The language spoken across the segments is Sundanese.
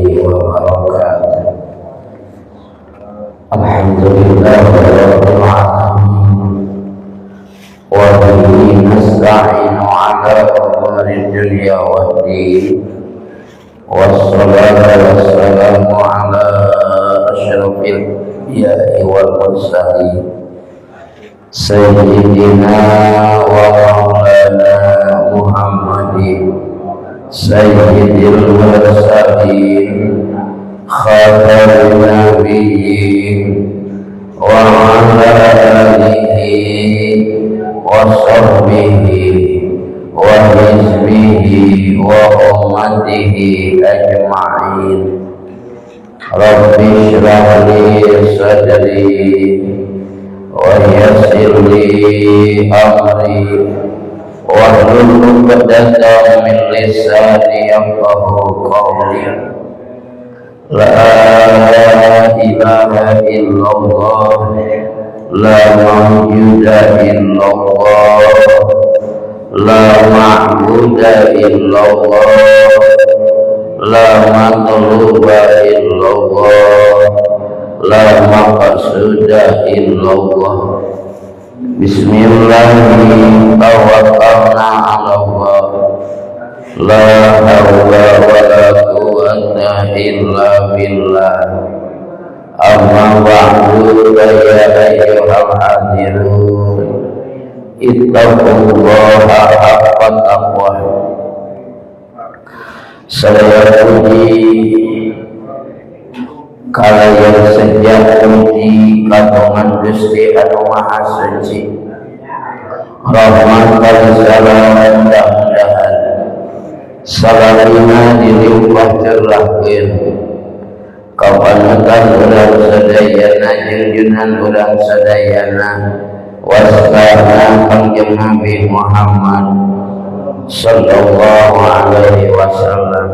وبركاته. الحمد لله رب العالمين، وبه نستعين على أمور الدنيا والدين، والصلاة والسلام على أشرف الأنبياء والمرسلين، سيدنا ومولانا محمد سيد المرسلين، خاتم النبيين، وعلى آله وصحبه وحزبه وأمته أجمعين. رب اشرح لي صدري ويسر لي أمري واحلل عقدة من لساني يفقهوا قولي. لا إله إلا الله، لا موجود إلا الله، لا معبود إلا الله، لا مطلوب إلا الله، لا مقصود إلا الله. بسم الله توكلنا على الله، لا حول ولا قوة إلا بالله. أما بعد، فيا أيها الحاضرون، اتقوا الله حق تقواه. Saya puji kalayan sejak puji kagungan Gusti anu Maha Suci. Rahmat dan salam mudah-mudahan salamina dilimpah curahkeun ka panutan urang sadayana, junjunan urang sadayana, wastana Kangjeng Nabi Muhammad sallallahu alaihi wasallam.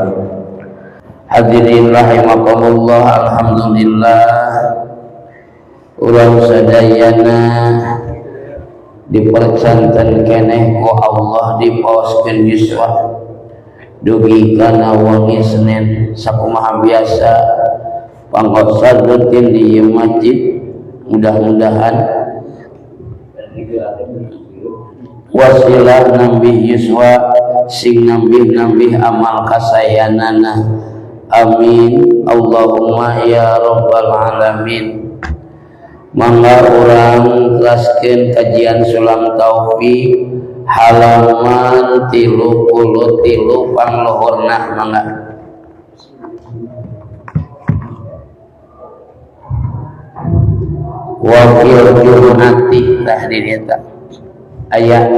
Hadirin rahimakumullah, alhamdulillah urang sadayana dipercanten keneh ku Allah, dipaoskeun yuswa dugi kana wengi Senin. Sakumaha biasa pangosa rutin di masjid, mudah-mudahan wasilah nambih yuswa, sing nambih-nambih amal kasayanana. Amin Allahumma ya rabbal alamin. Mangga urang teraskeun kajian Sulam Taufik halaman 33 pangluhurna, mangga. Wakil jum'ati tah di dieu aya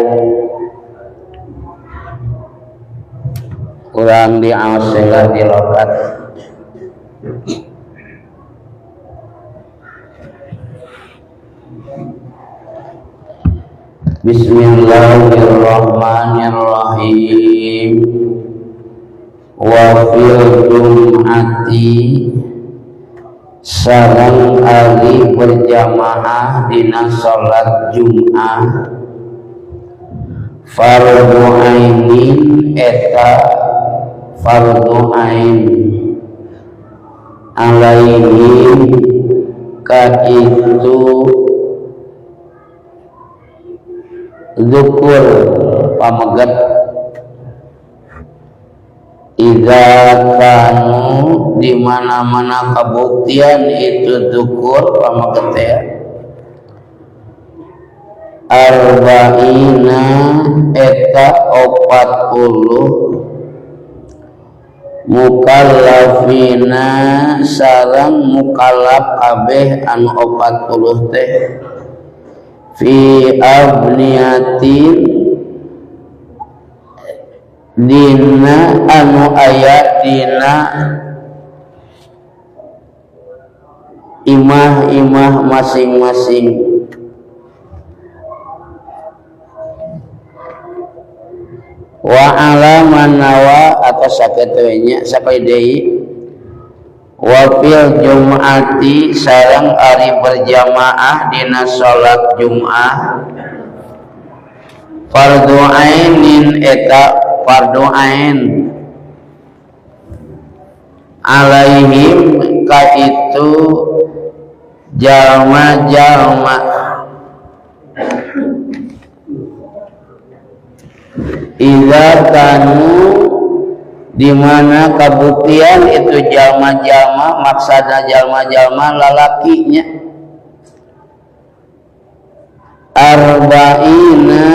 urang diaos heula di lokat. Bismillahirrahmanirrahim. Wa fil jum'ati sareng ari berjamaah dina salat Jum'ah, fardu ainin eta fardu ain alaihim ka itu zukur pameget, idza kanu di mana-mana kabuktian itu zukur pameget ya, arba'ina eta 40 mukallafina sareng mukallaf kabeh anu 40 teh, fi abniyatin dina anu aya dina imah-imah masing-masing. Wa ala manawa atau sakitu nya sakali deui. Wa fil jum'ati sareng ari berjamaah dina salat Jum'ah, fardu ainin eta fardu ain. Alaihim ka itu jalma-jalma idza kanu di mana kabuktian itu jalma-jalma maksada jalma-jalma lalakinya arba'ina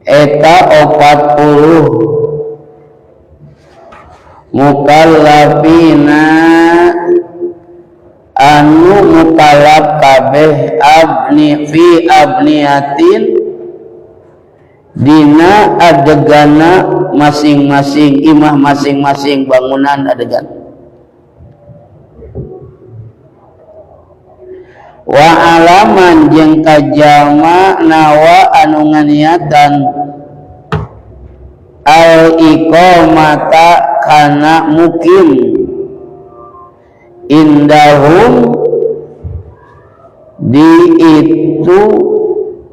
eta 40 mukallafina anu mukallaf kabeh abni fi abniatin dina adegana masing-masing imah masing-masing bangunan adegan wa alaman jeung kajalma nawa anu nganiatan al iqamata kana mukim indahum di itu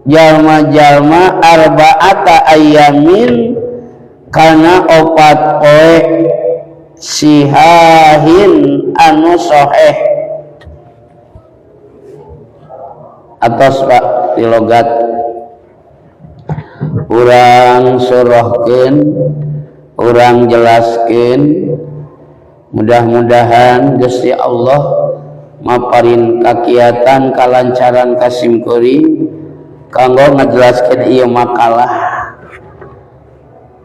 jalma-jalma arba'ata ayamin kana opat poe sihahin anu soheh atos Pak di logat urang sorohkeun urang jelaskeun mudah-mudahan Gusti Allah maparin kakiatan kalancaran kasimkuring kanggo ngajelaskeun ieu makalah.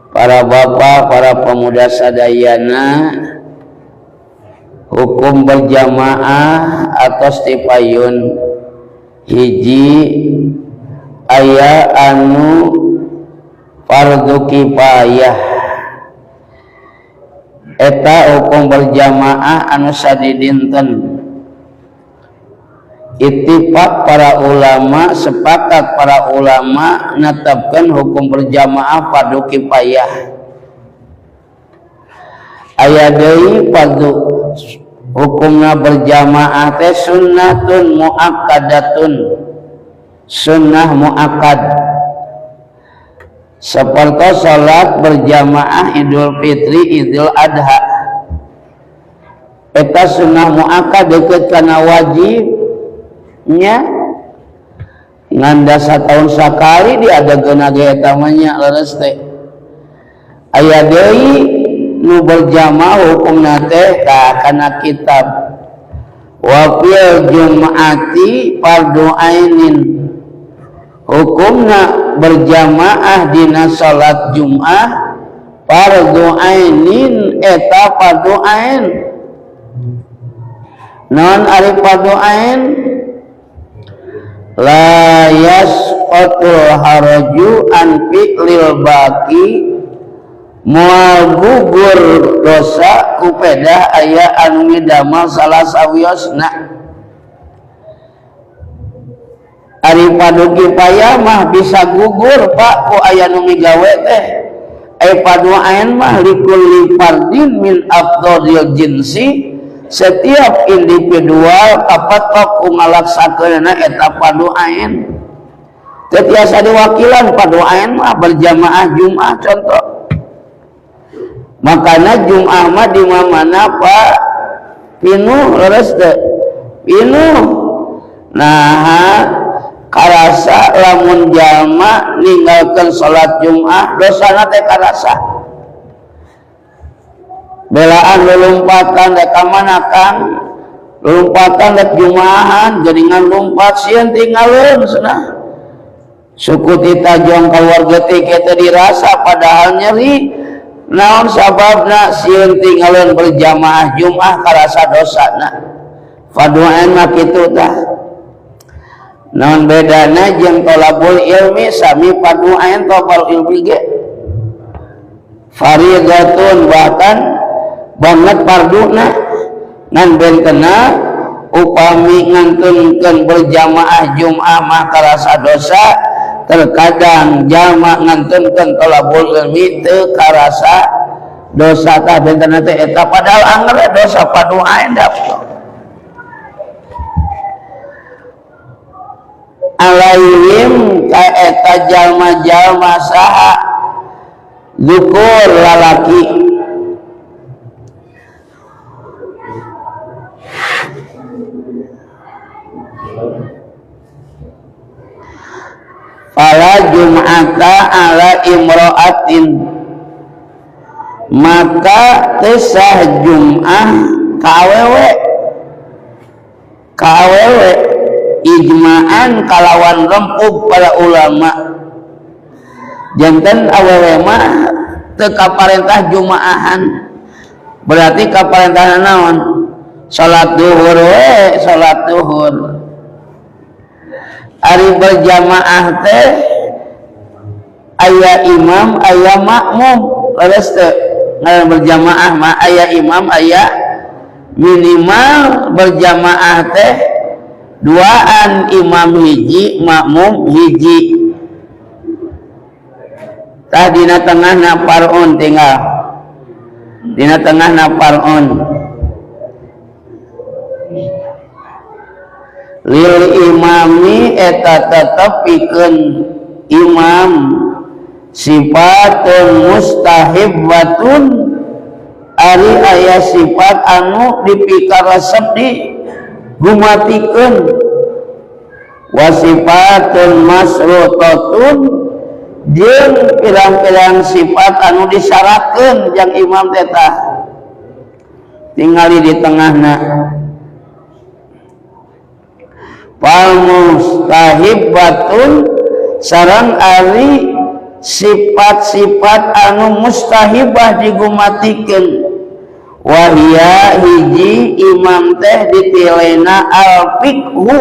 Para bapak, para pemuda sadayana, hukum berjamaah atos tipayun hiji aya anu fardu kifayah eta hukum berjamaah anu sadidinten ittifaq para ulama, sepakat para ulama netepkeun hukum berjamaah fardu kifayah. Aya deui fardu hukumna berjamaah teh sunnatun muakkadatun, sunnah muakkad seperti salat berjamaah Idul Fitri, Idul Adha eta sunnah muakkad deukeut kana wajibnya ngan da satahun sakali diadageuna ge eta mah nya leres teh. Aya deui nu berjamaah hukumna teh kana kitab wa fil jum'ati fardu ainin hukumna berjamaah dina salat Jum'ah fardu ainin eta fardu ain. Non ari fardu ain la yasqatul haraju an fi'lil baqi moal gugur dosa ku pedah aya anu ngidamal salah sawiosna. Ari fardu kifayah mah bisa gugur Pak ku aya nu migawe teh. Ai fardu ain mah likulli fardin min afdhalil jinsi, setiap individual kapatok ku ngalaksakeunana eta fardu ain. Teu tiasa diwakilan fardu ain mah berjamaah Jumat contoh. Makana Jumat mah di mana Pak pinuh leres teu pinuh. Nah karasa lamun jalma ninggalkeun salat Jumat dosana teh karasa. Belaan lulumpatan rek ka mana Kang? Lulumpatan rek Jumahan geuningan lumpat sieun tinggalkeun cenah. Suku titajong keluarga teh kitu dirasa padahal nyeri. Naon sababna sieun tinggalkeun berjamaah Jumat karasa dosana. Fardu ain mah kitu tah. Naon bedana jeung tolabul ilmi sami fardu ain tolabul ilmi ge faridatun bahkan banget farduna ngan bentena upami ngantunkeun berjamaah Jumat mah karasa dosa, terkadang jamaah ngantunkeun tolabul ilmi teu karasa dosa tah bentena teh eta padahal anger dosa fardu ain daftar. Alaihim ka eta jalma-jalma saha zukur lalaki Fala jum'ata ala imra'atin, maka teu sah jum'ah ka awewe, ka awewe ijma'an kalawan rempug para ulama. Janten awewe mah teu kaparentah jumaahan, berarti kaparentah naon? Salat duhur we, salat duhur. Ari berjamaah teh aya imam, aya makmum, leres teu? Ngaran berjamaah mah aya imam, aya minimal berjamaah teh duaan, imam hiji, makmum hiji. Tah, dina tengahna far'un, tinggal dina tengahna far'un. Lil imami, eta tetep pikeun imam, sifatun mustahibbatun, ari aya sifat anu dipikaresep, digumatikeun, wa sifatun masrutatun, jeung pirang-pirang sifat anu disyaratkeun jang imam teh. Tah, tingali di tengahna. Fal mustahibbatun, sareng ari sifat-sifat anu mustahibah digumatikeun, wahia hiji, imam teh ditilena al fiqhu,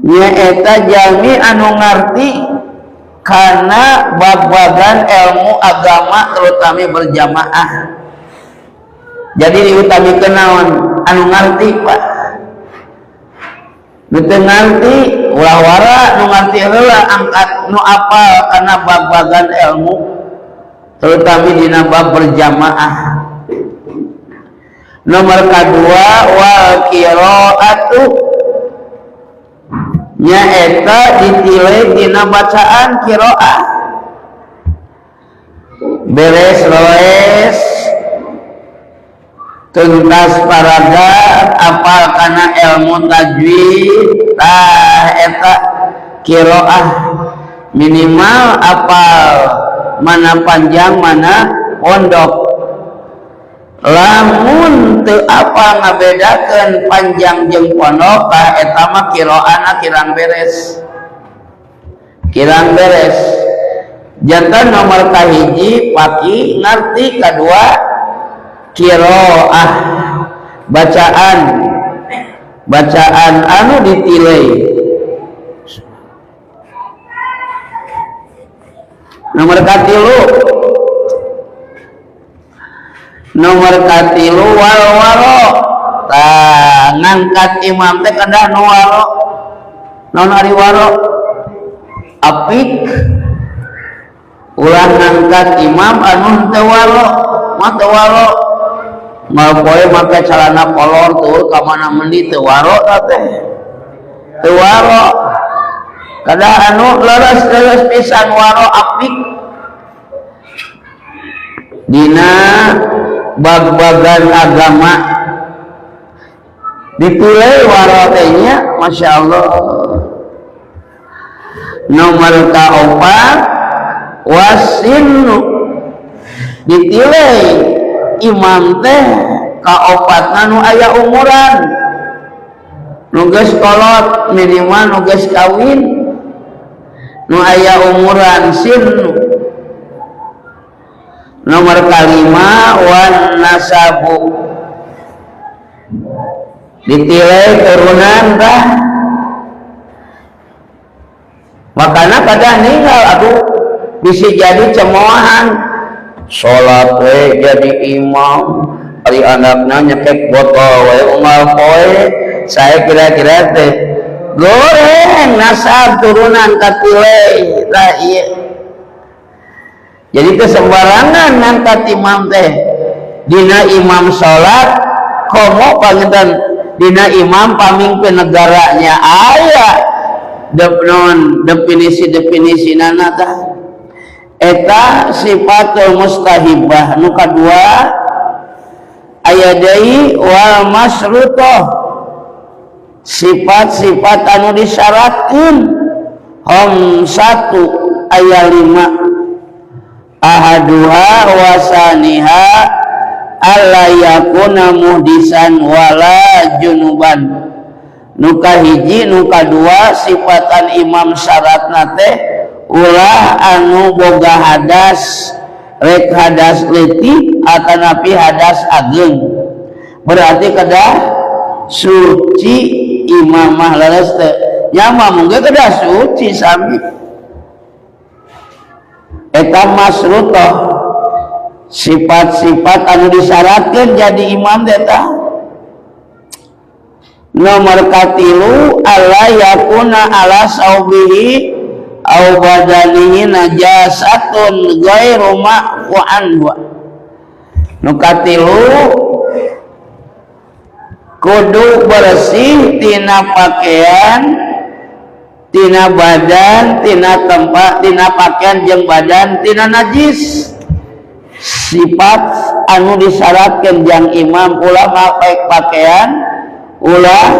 nyaeta jalmi anu ngarti karena bab-bagan ilmu agama, terutama berjamaah. Jadi diutamikan naon? Anu ngarti, Pak. Nu teu ngarti ulah wara, nu ngarti heula angkat, nu apal karena bab-bagan ilmu, terutama dina bab berjamaah. Nomor kedua, wal qiraatu, nyaeta ditilai dina bacaan qiraah, beres roes, tuntas paraga, apal kana ilmu tajwid. Tah, eta qiraah minimal apal mana panjang, mana pondok. Lamun teu apal ngabedakeun panjang jeung pondok, tah eta mah qiraahna kirang beres, kirang beres. Jantan nomor kahiji faqih, ngarti, kadua qiraah, bacaan, bacaan anu ditilai. Nomor katilu, nomor katilu, wal waro. Tah, ngangkat imam teh kedah nu waro. Naon ari waro? Apik. Ulah ngangkat imam anu teu waro. Mah teu waro, mal poe make celana kolor tuh ka mana mendi, teu waro teh, teu waro. Kedah anu leres-leres pisan, waro, apik dina bag-bagan agama, dipilih waro teh nya, Masya Allah. Nomor kaopat, wasinu, ditilai imam teh kaopatna nu aya umuran, nu geus kolot, minimal nu geus kawin, nu aya umuran, sinu. Nomor kalima, wan nasabu, ditilai turunan. Tah, makanya pada ninggal, aduh, bisa jadi cemoohan, sholat we jadi imam, ari anaknya nyekek botol we unggal poe. Saya kira-kira teh goreng nasab turunan katilai lah, iya. Jadi teh sembarangan ngangkat imam teh. Dina imam sholat komo panginten dina imam pamimpin negaranya aya non definisi-definisi nana. Tah, eta sifatul mustahibah. Nu kadua, aya deui wal masrutoh. Sifat-sifat anu disyaratkeun khamsatu aya 5 ahaduha wasaniha alla yakuna muhdisan wala junuban. Nu kahiji nu kadua sifatan imam syaratna teh ulah anu boga hadas, rek hadas leutik atanapi hadas ageung. Berarti kedah suci imamah leres teh nya mah mungkin kedah suci sami. Eta masrutoh sifat-sifat anu disyaratkeun jadi imam teh eta. Nomor katilu alla yakuna ala saubihi au badanihi najasatun ghairu ma'fu anhu. Nu katilu kudu bersih tina pakaian, tina badan, tina tempat, tina pakaian jeung badan, tina najis. Sifat anu disyaratkeun jang imam ulah make pakaian, ulah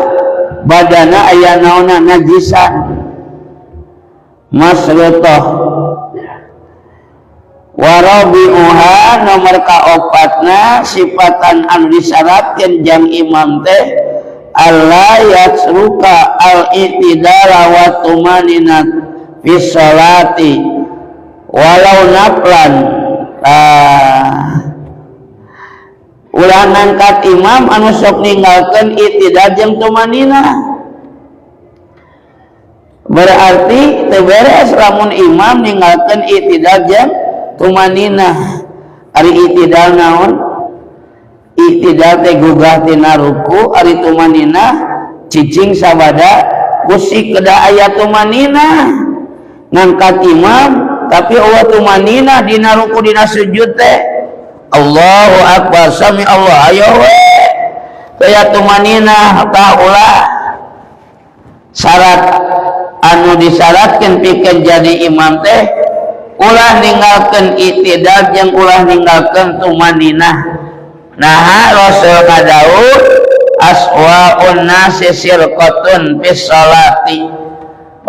badana aya naonna najisan. Masrutoh warabi'uha nomor kaopatna sifatan anu disyaratkeun jang imam teh alla yatsruka al-i'tidala wa tumaninat fi sholati walau naflan. Ulah nangkat imam anu sok ninggalkeun i'tidal jeung tumanina. Berarti teu beres lamun imam ninggalkeun i'tidal jeung tumanina. Ari i'tidal naon? I'tidal teh gugah tina ruku, ari tumanina cicing sabada kusik kedah aya tumanina. Ngangkat imam tapi eueuh tumanina dina ruku dina sujud teh Allahu akbar sami Allah ayo we teu tumanina tah ulah. Syarat anu disyaratkeun pikeun jadi imam teh ulah ninggalkeun i'tidal jeung ulah ninggalkeun tumaninah. Naha Rasul ngadawuh aswaun nasi sirqatun fis sholati.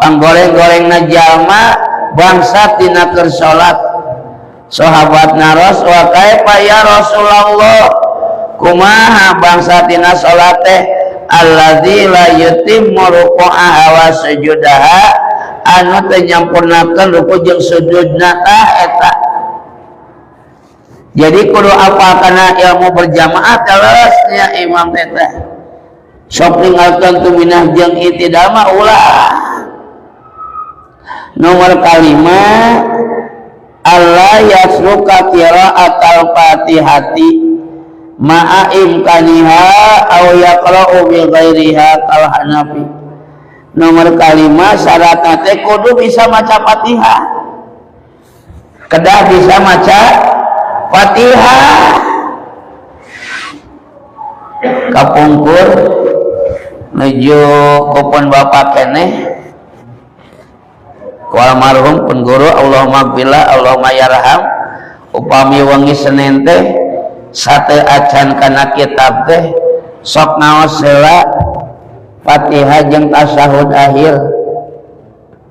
Panggoreng-gorengna jalma bangsa tina keur salat. Sahabat naros wa kaifa ya Rasulullah, kumaha bangsa tina salat teh? Allazi la yutimmu ruku'aha wa sujudaha, anu teu nyampurnakeun ruku jeung sujudna tah eta. Jadi kudu apal kana ilmu berjamaah terusnya imam teh. Sok ninggalkeun tuminah jeung i'tidal mah ulah. Nomor kalima alla yasruka qira'atal fatihati ma'a imkaniha aw yaqra'u bi ghairiha kal hanafi. Nomor kalima syaratna teh kudu bisa maca Fatihah. Kedah bisa maca Fatihah. Kapungkur nuju kupon bapak keneh ku almarhum pun guru Allahumma gfirlah Allahumma yarham. Upami wengi Senin teh sate acan kana kitab teh sok ngaos heula Fatihah jeung tasyahud akhir.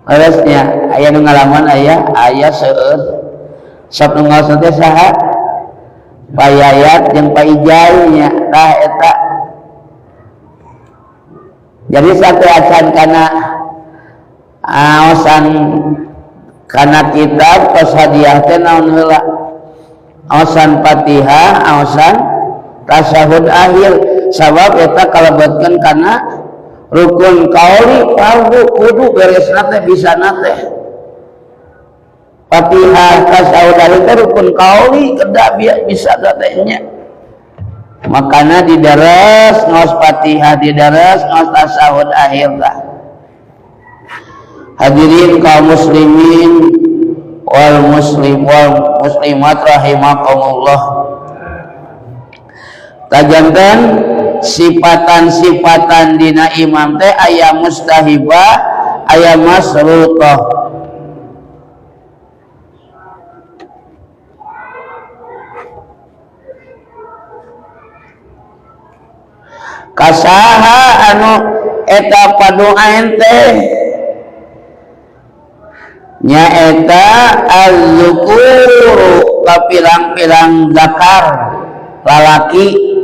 Leresnya aya nu ngalaman aya seueur. Sok nu ngaos teh saha? Pak Yayat jeung Pak Ijai nya tah eta. Jadi sate acan kana aosan kana kitab tos hadiah teh naon heula? Aosan Fatihah, aosan tasyahud akhir. Sabab eta kalebetkeun kana rukun kauli fardu kudu beresna teh bisana teh. Fatihah tasyahud akhir teh rukun kauli kedah bisa teh nya. Makana didaras ngaos Fatihah, didaras ngaos tasyahud akhir tah. Hadirin kaum muslimin wal muslim wal muslimat rahimakumullah. Tajanten sifatan-sifatan dina imam teh aya mustahibah, aya masrutoh. Kasaha anu eta fardu ain teh nyaeta az-zukuru ka pirang-pirang zakar lalaki,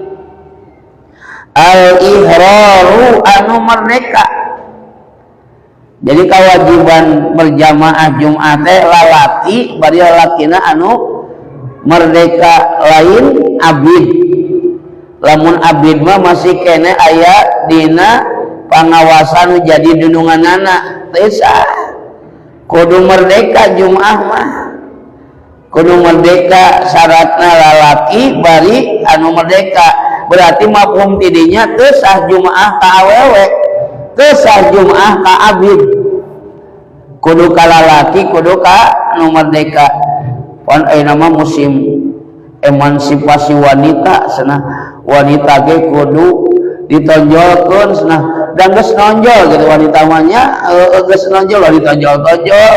al-ihraru anu merdeka. Jadi kewajiban berjamaah Jumat teh lalaki bari lalakina anu merdeka, lain abid. Lamun abid mah masih kene aya dina pangawasan jadi dununganana, teu sah. Kudu merdeka Jumat mah, kudu merdeka. Syaratna lalaki bari anu merdeka. Berarti mafhum tidinya teu sah Jumaah ka awewe, teu sah Jumaah ka abid, kudu ka lalaki, kudu ka anu merdeka. Pon ayeuna mah musim emansipasi wanita cenah, wanita ge kudu ditonjolkeun cenah, dan geus nonjol gitu wanita mah nya, geus nonjol ditonjol-tonjol,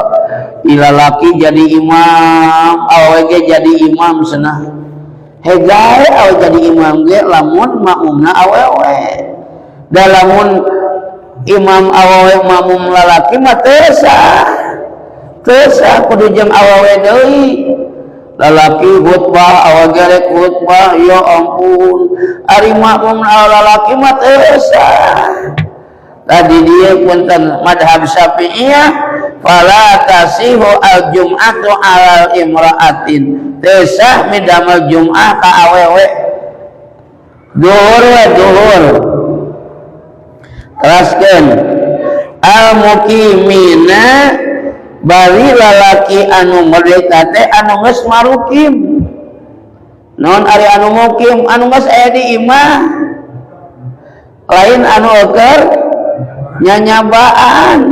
lalaki jadi imam, awewe ge jadi imam cenah. Hegae awewe jadi imam ge lamun makmumna awewe. Da lamun imam awewe makmum lalaki mah teu sah, teu sah, kudu jeung awewe deui. Lalaki khutbah, awewe ge rek khutbah, ya ampun, ari makmum lalaki mah teu sah. Tadi dia punten madhab Syafi'iyah fala tasihu al-jum'atu alal imra'atin, teu sah midamel Jum'ah ka awewe. Duhur we duhur. Teraskeun al-muqimina bari lalaki anu merdeka teh anu geus marukim. Naon ari anu mukim? Anu geus aya di imah, lain anu eueur nyanyabaan.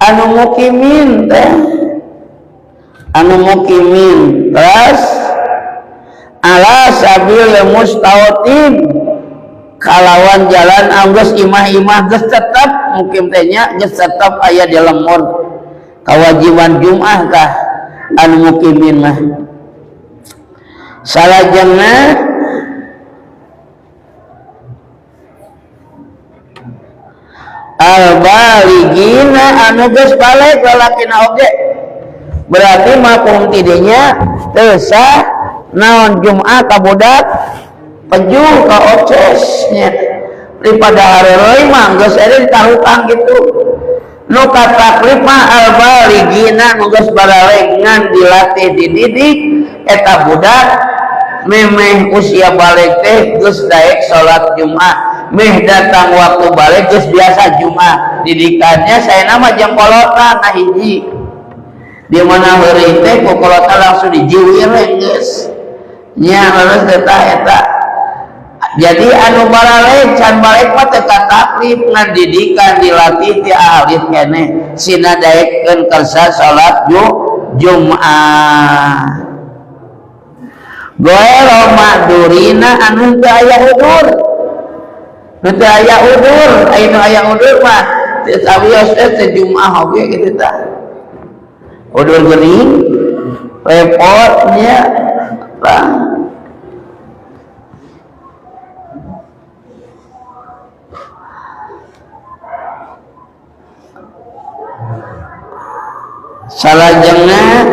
Anu mukimin teh anu mukimin. Terus ala sabil mustautin kalawan jalan anggeus imah-imah geus tetep mukim teh nya, geus tetep aya di lembur. Kewajiban Jum'ah kah anu mukimin mah. Salajengna al-baligina anu geus balig lalakina oge, berarti mafhum tidinya teu sah naon Jum'ah ka budak pejuh ka ocesnya daripada hareureuy mah geus aya ditahutang gitu. Nu kataklif mah al-baligina nu geus baraleg ngan dilatih dididik eta budak memeh usia balig teh geus daek salat Jumat, meh datang waktu balig geus biasa Jumat. Didikannya saya nama jeung kolotna ngahiji di mana heureuy teh ku kolotna langsung dijiwir we geus nya leres teh eta. Jadi anu baraleg can baleg mah teu kataklif ngan didikan dilatih ti alit keneh sina daekeun kersa salat Jumat. Goero madurina anu teu aya udur, nu teu aya udur, aya nu aya udur mah teu sawios teh teu Jumat oge kitu tah. Udur geuning repotnya tah. Salajengna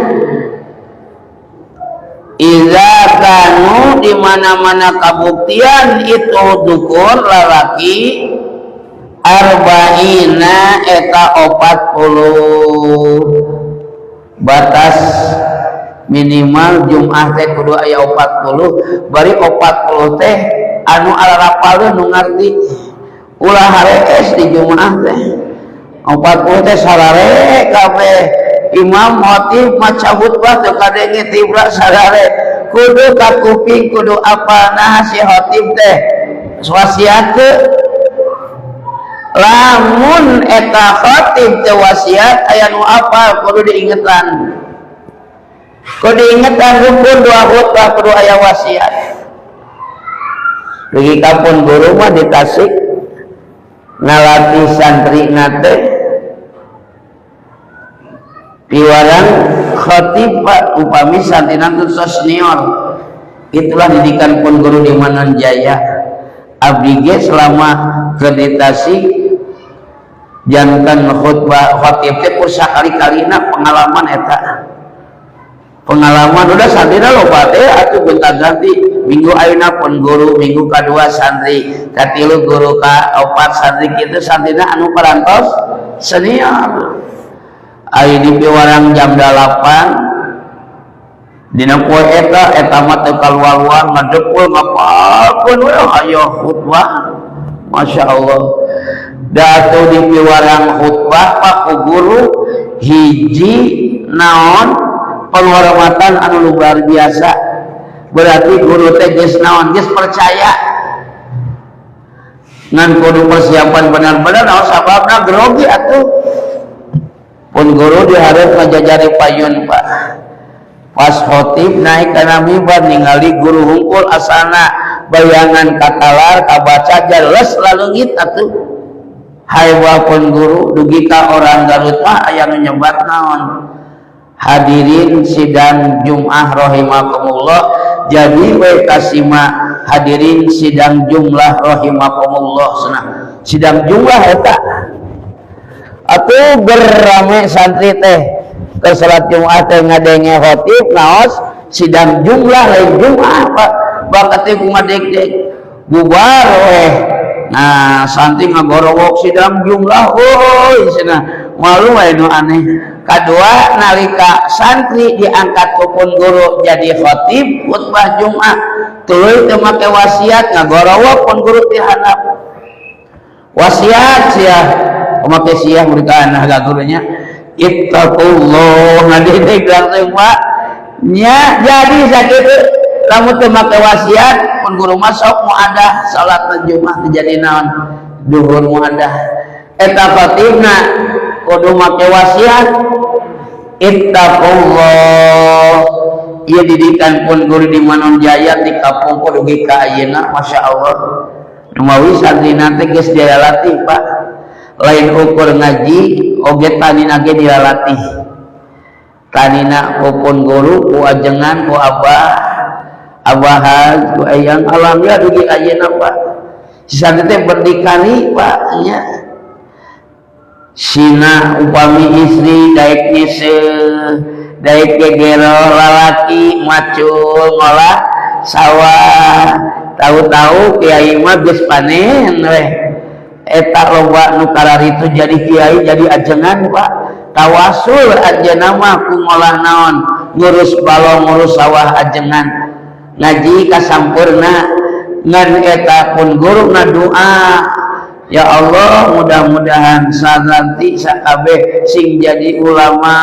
iza kanu di mana-mana kabuktian itu dukur lalaki arba'ina eta 40 batas minimal Jum'ah teh kudu aya 40, bari 40 teh anu alarapaleun nu ngarti ulah harees di Jum'ah teh 40 teh sarare kabeh. Imam khotib maca khutbah teu kadenge tibra sarare kudu ka kuping kudu apa nah si khotib teh wasiat teu. Lamun eta khotib teu wasiat aya nu apal kudu diingetan, kudu diingetan rukun dua khutbah kudu aya wasiat. Dugi ka pun guru mah di Tasik ngalatih santri teh piwarang khatib Pak upami santrinan teh senior. Itulah didikan pun guru di Manonjaya. Abdi ge selama akreditasi janten khutbah khatib teh sakali-kalina pengalaman eta. Pengalaman udah santrina loba teh atuh gonta-ganti. Minggu ayeuna pun guru, minggu kadua santri, katilu guru, ka opat santri, kitu santrina anu parantos senior. Aya di piwarang jam 8 dina poe eta, eta mah teu kaluar-luar, ngadepul ngapalkeun we ayo khutbah. Masya Allah, datu di piwarang khutbah, Pak, ku guru hiji naon penghormatan anu luar biasa. Berarti guru teh geus naon, geus percaya, ngan kudu persiapan benar-benar. Naon sababna? Grogi atuh. Pun guru diharap ngajajari payun, Pak. Pas khotib naik kana mimbar, ningali guru hungkul, asana bayangan katalar kabaca jelas lalungit atuh. Hai pun guru, dugi ka orang Garut mah aya nu nyebat naon, "Hadirin sidang Jum'ah rahimakumullah," jadi we kasima "Hadirin sidang jumlah rahimakumullah." Cenah sidang jumlah eta atuh gerame santri teh ke salat Jumat teh ngadenge khotib naos sidang jumlah, lain Jumat, Pak. Bakat teh kumadek-dek bubar weh. Nah, santri ngagorowok "Sidang jumlah woi," cenah. Malu wae nu aneh. Kadua, nalika santri diangkat ku pun guru jadi khatib khutbah Jumat, tuluy teu make wasiat, ngagorowok pun guru ti handap, "Wasiat sia." Make sia mereka anak gurunya, "Ittaqullah," ngadedek langsung, Pak, nya. Jadi sakitu, lamun teu make wasiat pun guru masuk mau ada salat Jumat jadi naon, duhur mau ada. Eta khatibna kudu make wasiat "Ittaqullah." Ieu didikan pun guru di Manonjaya di kapungkur dugi ka ayeuna, Masya Allah. Numawi santrina teh geus dilatih, Pak. Lain ukur ngaji oge, tanina ge dilatih. Tanina ku pun guru, ku ajengan, ku abah, abah, ku eyang. Alhamdulillah dugi ayeuna, Pak, si santri teh berdikari, Pak, nya. Sina upami istri daek nyeseuh, daek gegero, lalaki macul ngolah sawah, tahu-tahu kiai mah geus panen weh. Eta loba nu kararitu jadi kiai, jadi ajengan, Pak. Tawasul anjeunna mah ku ngolah naon, ngurus balong, ngurus sawah ajengan, ngaji kasampurna. Ngan eta pun guru doa, "Ya Allah, mudah-mudahan nanti sakabeh sing jadi ulama."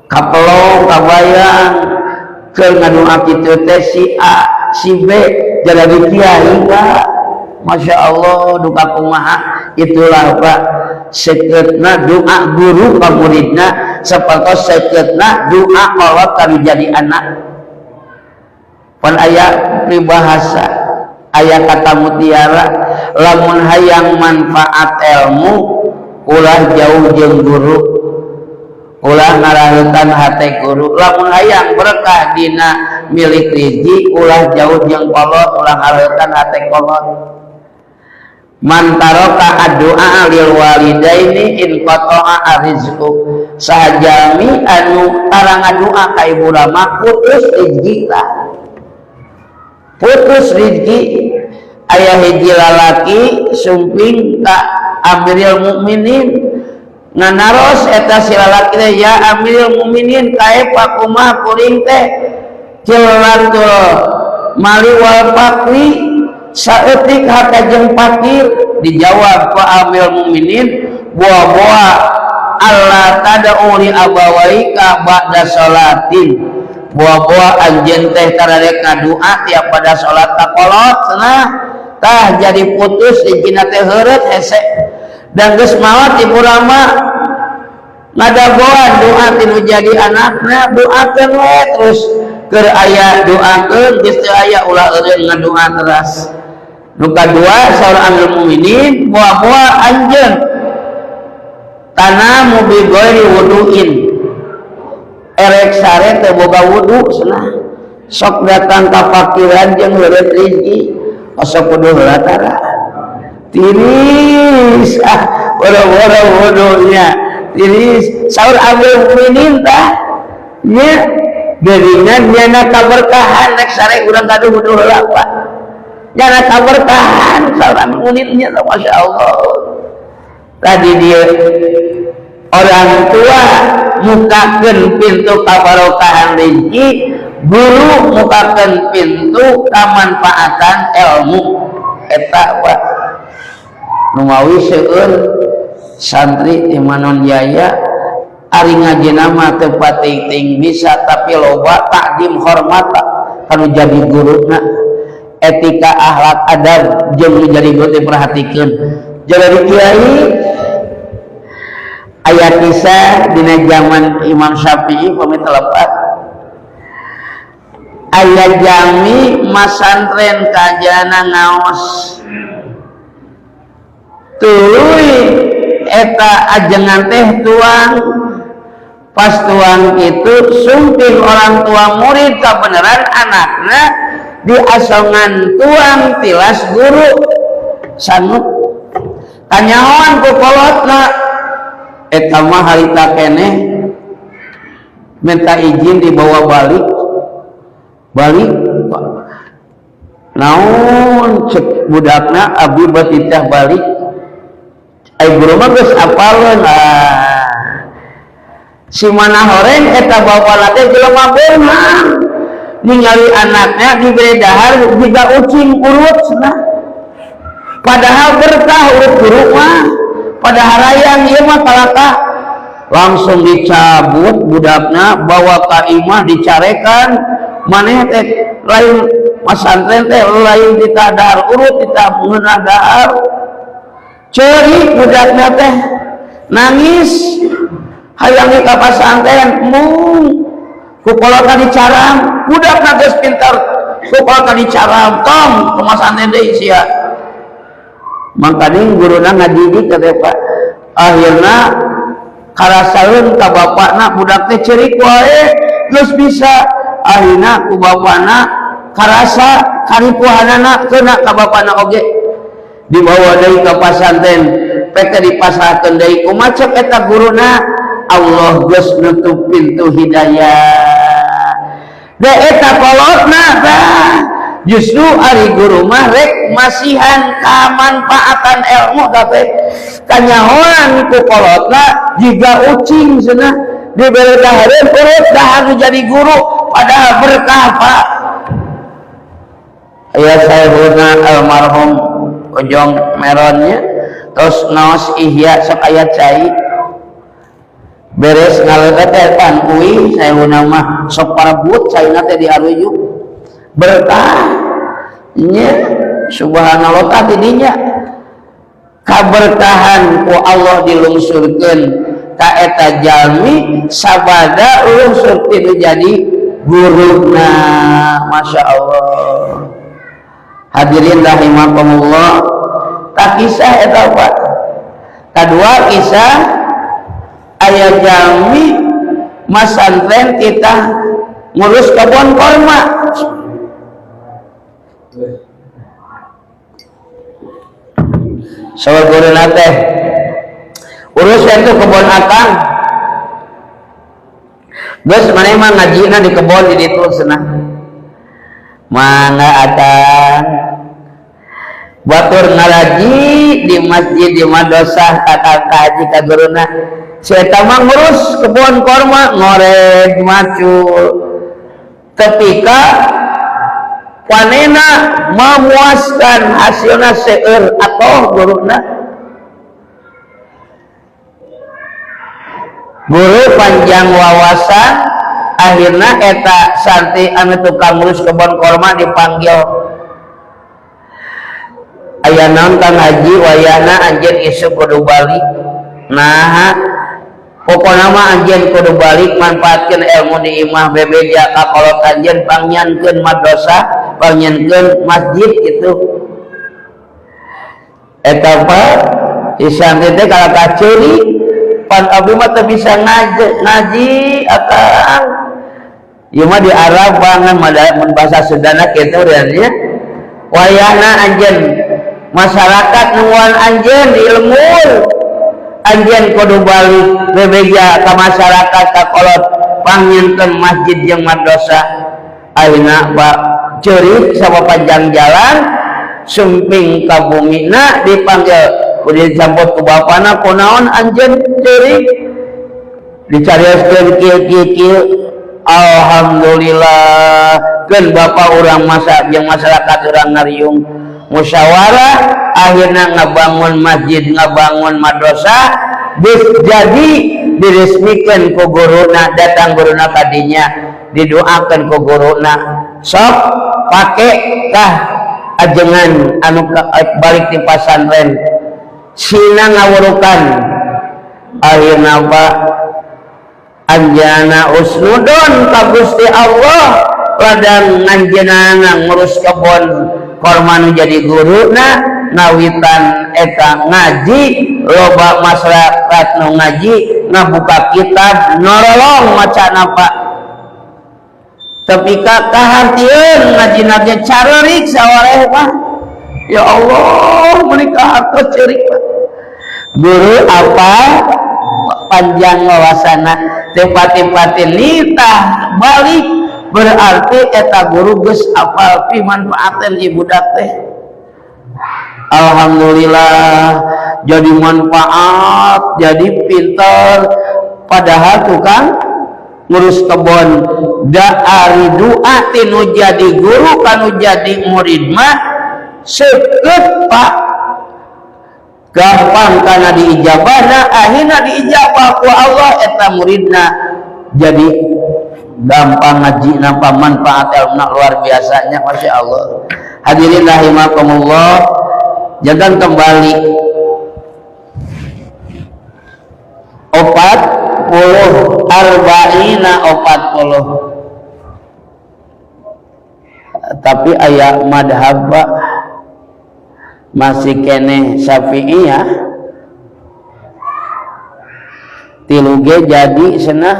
Kapelong kabayang keur ngadoa kitu teh, si A, si B jadi kiai, Pak. Masya Allah, duka kumaha. Itulah, Pak, seketna doa guru ka muridna sapertos seketna doa kolot kanu jadi anak. Pan aya peribahasa, aya kata mutiara, lamun hayang manfaat ilmu ulah jauh jeung guru, ulah ngaraheutan hate guru. Lamun hayang berkah dina milik rizki, ulah jauh jeung kolot, ulah ngaraheutan hate kolot. Man taraka ad-du'a lil walidaini inqata'a rizqu. Saha jalmi anu tara ngadua ka ibu rama, putus rezeki lah, putus rezeki. Aya hiji lalaki sumping ka Amirul Mukminin, nganaros eta si lalaki teh, "Ya Amirul Mukminin, kaepa kumaha kuring teh qillatul mali wal faqri, saeutik harta jeung fakir?" Dijawab ku Amirul Mukminin, "Boa-boa alla tad'u li abawaika ba'da sholatin." Boa-boa anjeun teh tararek ngadoa tiap pada salat ka kolot cenah. Tah, jadi putus izina teh, heureut hese dan geus maot ibu rama ngadagoan doa tinu jadi anakna. Doakeun we terus, keur aya doakeun, geus teu aya ulah eureun ngadoa teras. Nu kadua, saur Amirul Mukminin, "Boa-boa anjeun tanamu bi ghairi wuduin, erek sare teu boga wudu," cenah, sok datang ka pakiran jeung heureut rizki. Osok wudu heula tara tiris, ah, boro-boro wudunya tiris. Saur Amirul Mukminin tah nya, geuningan nyana kaberkahan rek sare urang gaduh wudu heula, Pak, nyana kaberkahan. Saur Amirul Mukminin nya, Masya Allah. Tadi dia orang tua mukakeun pintu kabarokahan rezeki, guru mukakeun pintu kamanfaatan ilmu. Eta, Pak, nu mawi seueur santri di Manonjaya ari ngajina mah teu ting bisa, tapi loba takdim hormat kanu jadi guruna. Etika, akhlak, adab jeung nu jadi guru diperhatikeun jadi kiai. Aya kisah dina zaman Imam Syafi'i, pamit lepat, aya jalmi masantren kajana ngaos, tuluy eta ajengan teh tuang. Pas tuang itu sumping orang tua murid, kebenaran anaknya diasongan tuang tilas guru sanggup kanyahoan ku kolotna. Eta mah harita keneh minta izin dibawa balik. Balik naon, cek budakna, abdi batitah balik, ai guru mah geus apaleun. Ah, si mana horeng eta bapana teh jelema beunghar, ningali anaknya diberi dahar jiga ucing urut cenah, padahal berkah urut guru mah. Padahal hayang ieu mah kalakah langsung dicabut budakna, bawa ka imah, dicarekan, maneh teh lain masantren teh, lain ditah dahar urut, ditah ngeunah dahar. Ceurik budakna teh, nangis, hayang ka pasantren, mung ku kolotna dicaram. Budakna geus pintar, ku kolotna dicaram, tong ke pasantren deui sia. Mangkaning guruna ngadidik teh, Pak. Akhirna karasaeun ka bapakna, budak teh ceurik wae geus bisa. Akhirna ku bapakna karasa karipuhanana, kena ka bapakna oge, dibawa deui ka pasantren, pek dipasrahkeun deui. Kumaha cek eta guruna? Allah geus nutup pintu hidayah da eta kolotna. Tah, justru ari guru mah rek masihan kamanfaatan ilmu, tapi kanyahoan ku kolotna jiga ucing cenah, dibere dahareun urut dahar jadi guru, padahal berkah, Pak. Ya, saya almarhum Ojong Meronnya terus ngaos Ihya, sok aya cai beres ngaleut teh pan uih. Saya mah sok parebut caina teh diaruyuk, berkah nya. Subhanallah, tah dinya kaberkahan ku Allah dilungsurkeun ka eta jalmi sabada lungsur itu jadi guruna. Masya Allah. Hadirin rahimakumullah, tak kisah eta, Pak. Kedua kisah, aya jalmi masantren kita ngurus kebun korma. Saur guruna teh, urus itu kebun akang geus, maneh mah ngajina di kebon di ditu cenah. Mangga akang. Batur ngaraji di masjid, di madrasah, kakak kaji ka guruna. Si eta mah ngurus kebun korma, ngorek, macul, ketika panena memuaskan, hasilnya seueur atau guruna. Guru panjang wawasan. Akhirnya eta santri anu tukang ngurus kebun korma dipanggil, aya naon, Kang Haji? Wayahna anjeun isuk kudu balik. Nah, pokokna mah anjeun kudu balik, manfaatkeun ilmu di imah, bebeja ka kolot anjeun, pangnyieunkeun madrasah, pangnyieunkeun masjid gitu. Eta, Pak, si santri teh kalakah ceuri, pan abdi mah teu bisa ngaji, ngaji akang. Ieu mah di Arab banget, mun bahasa Sundana kitu nya. Wayahna anjeun masyarakat nungguan anjeun di lembur, anjeun kudu balik bebeja ka masyarakat, ka kolot, pangnyieunkeun masjid jeung madrasah. Ayeuna, Pak, ceurik sama panjang jalan sumping ka bumina, dipanggil ku, dijemput ku bapana, kunaon anjeun ceurik? Dicarioskeun kieu kieu kieu. Alhamdulillah, keun bapak urang masa jeung masyarakat urang ngariung musyawarah, akhirnya ngabangun masjid, ngabangun madrasah. Geus jadi, diresmikan ku guruna. Datang guruna kadinya, didoakan ku guruna, sok pake kah ajengan anu balik di pasantren sina ngawurukan. Akhirna, Pak, anjana husnudon ka Gusti Allah, ladang anjeunna ngurus kebon korma nu jadi guruna ngawitan eta ngaji, loba masyarakat nu ngaji, ngabuka kitab norolong macana, Pak. Tapi ka kahartieun ngajina ge carerik sawareh mah. Ya Allah, menikah hartos ceurik, Pak. Guru apa panjang wawasana teu pati-pati nitah balik, berarti eta guru geus apal pimanfaateun ieu budak teh. Alhamdulillah, jadi manfaat, jadi pinter, padahal tukang ngurus kebon. Da ari doa tinu jadi guru kanu jadi murid mah seukeut, Pak, gampang karena diijabahna. Akhirna diijabah ku Allah, eta muridna jadi gampang ngaji, napa manfaat ilmu luar biasanya, Masya Allah. Hadirin rahimakumullah, jangan kembali 40, arba'ina, 40. Tapi aya madhab, Pak, masih keneh Syafi'iyah, 3 ge jadi senah,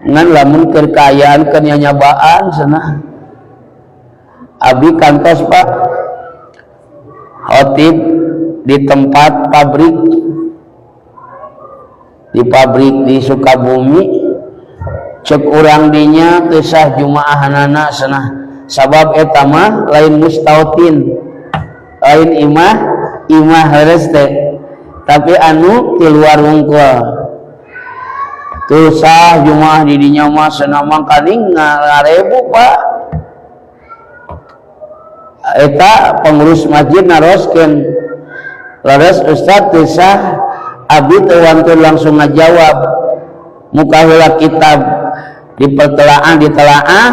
ngan lamun keur kaayaan keur nyanyabaan senah. Abi kantos, Pak, khotib di tempat pabrik, di pabrik di Sukabumi. Cek urang dinya teu sah jumaahanana cenah, sabab eta mah lain mustautin, lain imah imah leres teh, tapi anu ti luar wungkul. Teu sah jumaah di dinya mah cenah. Mangkaning ngarebu, Pak, eta pengurus masjid naroskeun, "Leres, Ustaz, teu sah?" Abi teu wantun langsung ngajawab, muka heula kitab dipertelaah, ditelaah,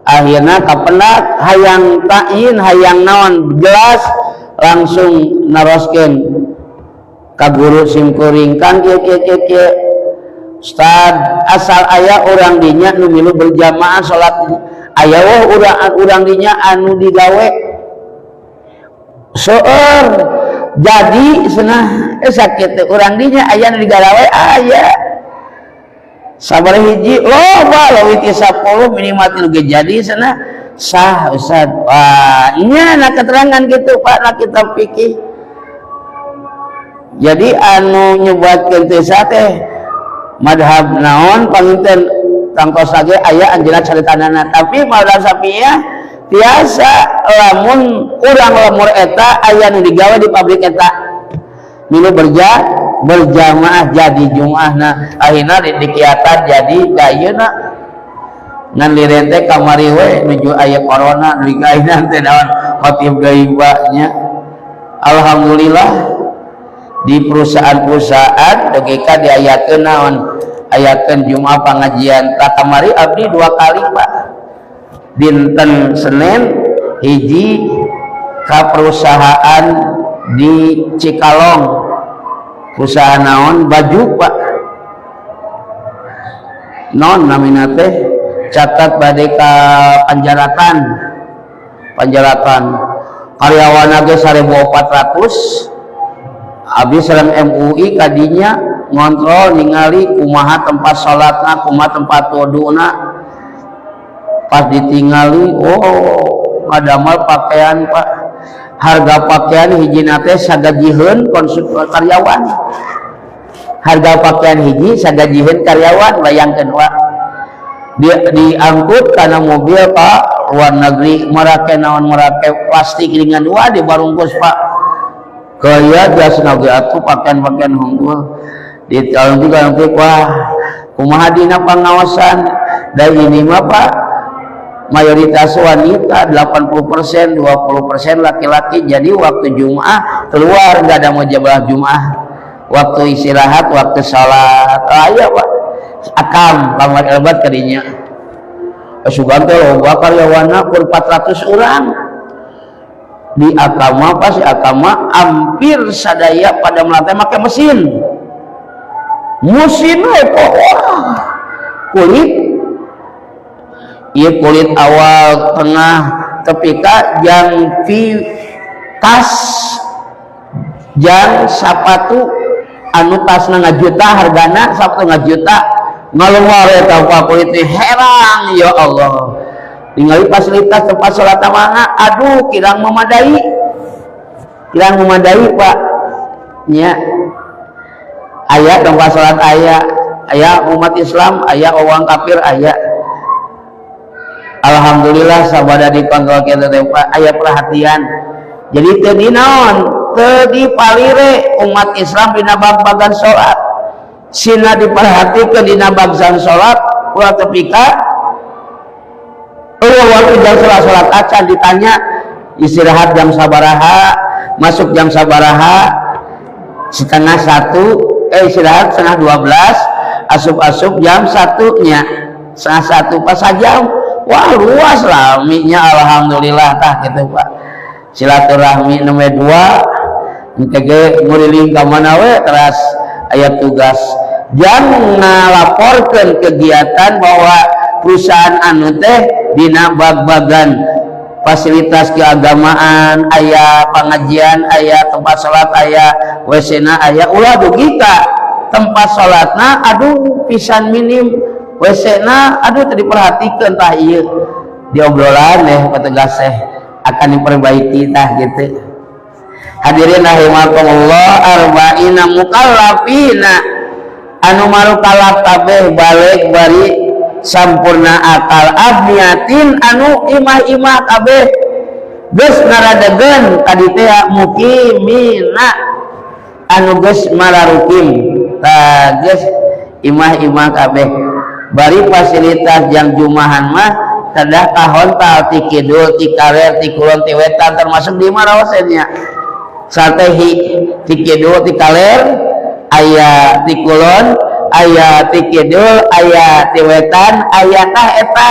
akhirnya kapendak hayang ta'yin, hayang naon jelas, langsung naroskeun ka guru simkuring kan, kieu kieu kieu kieu, Ustaz, asal aya urang dinya nu milu berjamaah salat, aya weh urang urang dinya anu digawe seueur jadi cenah. Sakit teh urang dinya aya nu digawe, aya sabar hiji loba leuwih ti 10 minimal 3 ge jadi cenah, sah, Ustaz. Wah, nya na keterangan gitu, Pak, na kitab fikih. Jadi anu nyebatkeun teu sah teh madhab naon panginten tangtos lagi aya anjeunna caritanana, tapi madhab Syafi'iyah tiasa lamun urang lemur eta aya nu digawe di pabrik eta milu berjamaah jadi jumaahna. Akhirna di dikiatan jadi gayeuna, ngan liren teh kamari we nuju aya corona nu ayeuna teh naon khotib deui nya. Alhamdulillah, di perusahaan-perusahaan DGK diayakeun naon, ayakeun Jumat pengajian. Tak kamari abdi dua kali, Pak, dinten Senin hiji ka perusahaan di Cikalong, perusahaan naon baju, Pak, non namina teh catat bade ka Panjaratan. Panjaratan karyawan ge 1400. Abdi sareng MUI kadinya ngontrol, ningali kumaha tempat salatna, kumaha tempat wuduna. Pas ditingali, oh, Ngadamal pakaian, Pak. Harga pakaian hiji teh sagajiheun konsum karyawan. Harga pakaian hiji sagajiheun karyawan, bayangkan, Pak. Dia diangkut karena mobil, Pak, luar negeri, merake naon, merake plastik dengan dua dibarungkus, Pak. Kaya jas oge atuh pakaian-pakaian hungkul di tahun juga nanti. Wah, kumaha dina pengawasan dan ini mah, Pak? Mayoritas wanita 80%, 20% laki-laki. Jadi waktu Jumat keluar, nggak ada mau jamaah Jumat, waktu istirahat, waktu sholat. Aya, Pak, akam kamar elebat kadinya. Sugan teh loba karyawanna, kur 400 orang di akama. Pasti akama hampir sadaya pada melantai make mesin, mesin we kok. Wah, kulit iya, kulit awal, tengah, tepi ka jang fi tas, jang sapatu anu tasna ngajuta hargana, sapatu ngajuta, ngaluar eta, Pak, kulit herang. Ya Allah, tinggal fasilitas tempat sholat mana, aduh, kirang memadai, kirang memadai, Pak, nya. Aya tempat sholat, aya, aya umat Islam, aya orang kafir, aya. Alhamdulillah sabada dikontrol kita teh, Pak, aya perhatian. Jadi teu di naon, teu dipalire umat Islam dina bag-bagan salat, sina diperhatikeun dina bagsan salat. Ulah tepi ka eueuh waktu jam salat-salat acan ditanya istirahat jam sabaraha, masuk jam sabaraha. 12.30, eh, istirahat 11.30, asup-asup jam 1-nya, 12.30 pas jam. Wah, luas laminya, alhamdulillah. Tah gitu, Pak, silaturahmi nomor dua engke ge nguriling ka mana we. Teras aya tugas jangan ngalaporkeun kegiatan bahwa perusahaan anu teh dina bag-bagan fasilitas keagamaan aya pengajian, aya tempat salat, aya WC na aya. Ulah dugi ka tempat salatna aduh pisan minim, WC na aduh teu diperhatikeun. Tah, ieu di obrolan deh, petugas teh akan diperbaiki. Tah gitu, hadirin rahimakumullah. Arba'ina mukallafina, anu marukalaf kabeh, balig, bari sampurna akal, abniyatin, anu imah-imah kabeh geus ngaradegen tadi teh, mukimina, anu geus mararukim. Tah, geus imah-imah kabeh, bari fasilitas jang jumahan mah kedah kahontal ti kidul, ti kaler, ti kulon, ti wetan, termasuk di marawasennya satehi ti kidul, ti kaler aya, ti kulon aya, ti kidul aya, ti wetan aya. Tah, eta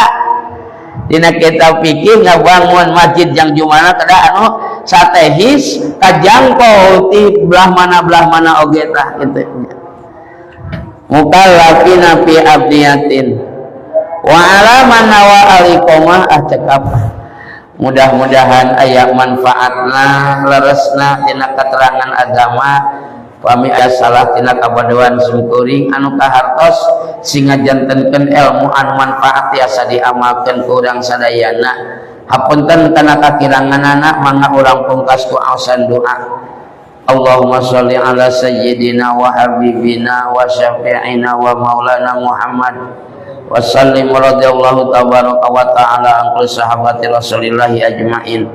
dina kitab fikih ngabangun masjid jang jumana kedah anu satehis kajangkau ti belah mana oge. Tah kitu, mukallafina fi abniyatin wa ala man nawa aliqomah. Ah, cekap. Mudah-mudahan aya manfaatna, leresna tina keterangan agama. Pami aya salah tina kabodohan simkuring anu kahartos, sing ngajantenkeun ilmu anu manfaat tiasa diamalkeun ku urang sadayana. Hapunten kana kakiranganana. Mangga urang pungkas ku aosan doa. Allahumma sholli ala sayyidina wa habibina wa syafi'ina wa maulana Muhammad wa sallim. Radhiyallahu tabaraka wa ta'ala an kulli sahabati Rasulillahi ajmain.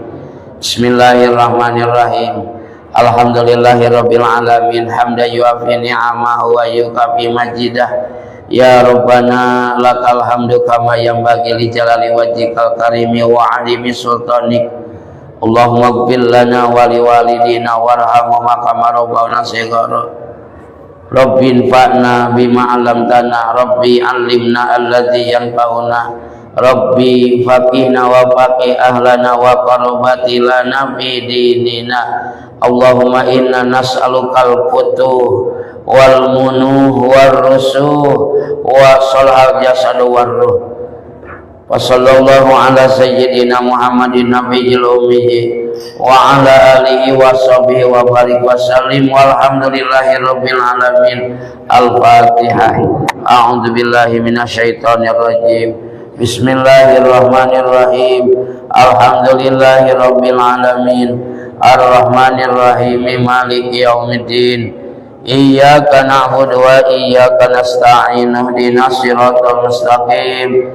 Bismillahirrahmanirrahim. Alhamdulillahi rabbil alamin, hamda yuafi ni'amahu wa yukafi majidah. Ya Rabbana lakal hamdu kama yanbaghi li jalali wajhikal karimi wa 'azimi sultanik. Allahumma ighfir lana wa liwalidina warhamhuma kama rabbawna shighara. Rabbi infa'na bima 'allamtana, Rabbi 'allimna alladzi yanfa'una, Rabbi faqihna wa faqih ahlana wa qarabati lana fi dinina. Allahumma inna nas'alukal futuh wal munuh war rusuh wa salahal jasad war ruh. Wa sallallahu ala sayyidina Muhammadin nabiyil ummi wa ala alihi wa sahbihi wa barik wa sallim, walhamdulillahi rabbil alamin. Al-Fatihah. A'udzu billahi minasyaitonir rajim. Bismillahirrahmanirrahim. Alhamdulillahirabbil alamin. Arrahmanirrahim. Maliki yaumiddin. Iyyaka na'budu wa iyyaka nasta'in. Ihdinas siratal mustaqim.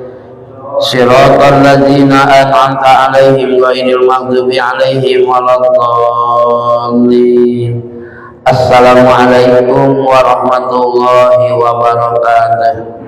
Siratal ladzina an'amta 'alaihim ghairil maghdubi 'alaihim waladdallin. Assalamualaikum warahmatullahi wabarakatuh.